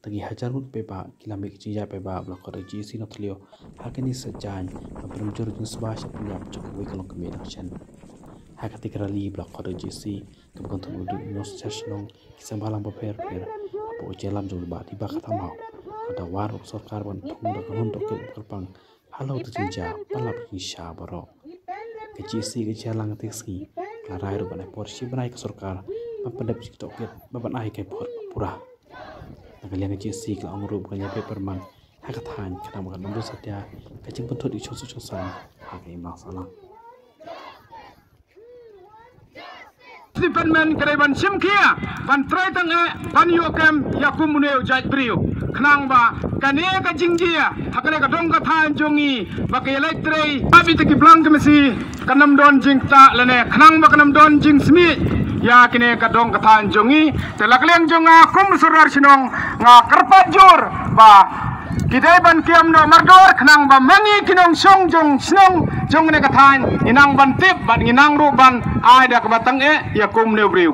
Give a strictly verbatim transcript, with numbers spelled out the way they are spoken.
Da ki hajar ngut paidbah ki la mih ka jingïaid paidbah ba la khot da ka G A C North Lio ha kane ka saitjaiñ ban pynrem jur jingsbah sha pynïap jong kawei ka longkmie dang shen. Ha katei ka rally ba la khot da ka G A C kaba kynthup ïa ki nongshad shnong, ki seng bhalang bapher bapher, hapoh ka jingïalam jong u Bah Dibakatha Maw, ka da wan ruh ka sorkar ban thung da ka hun tohkit ba kyrpang halor ka jingjia ban lap jingshisha baroh. Ka G A C ka jingïalang katei ka sngi ka la rai ruh ban ai por shi bnai ka sorkar ban pyndep ïa ki tohkit bad ban ai ka por ba pura. Na ka liang ka G A C ka la ong ruh ba kan ïa peit pyrman ha ka thaiñ khnang ba kan ym don satia ka jingpynthut ïa ka shongsuk shongsaiñ ha ka imlang sahlang. Department ka dei ban shim khia, ban trei tang eh, ban ïoh kem ïa kum une u jaitbynriew, khnang ba kane ka jingjia ha kane ka dong ka thaiñ jong ngi ba ka ïaleit trei ha bit ki blang ka masi, kan ym don jingktah lane khnang ba kan ym don jingsmit ïa kane ka dong ka thaiñ jong ngi. Te la ka liang jong nga kum u sordar shnong, nga kyrpad jur ba ki dei ban kiam noh mardor khnang ba ma ngi ki nongshong jong shnong jong kane ka thaiñ ngi nang ban tip bad ngi nang ruh ban ai da kaba tang eh ïa kum une u briew.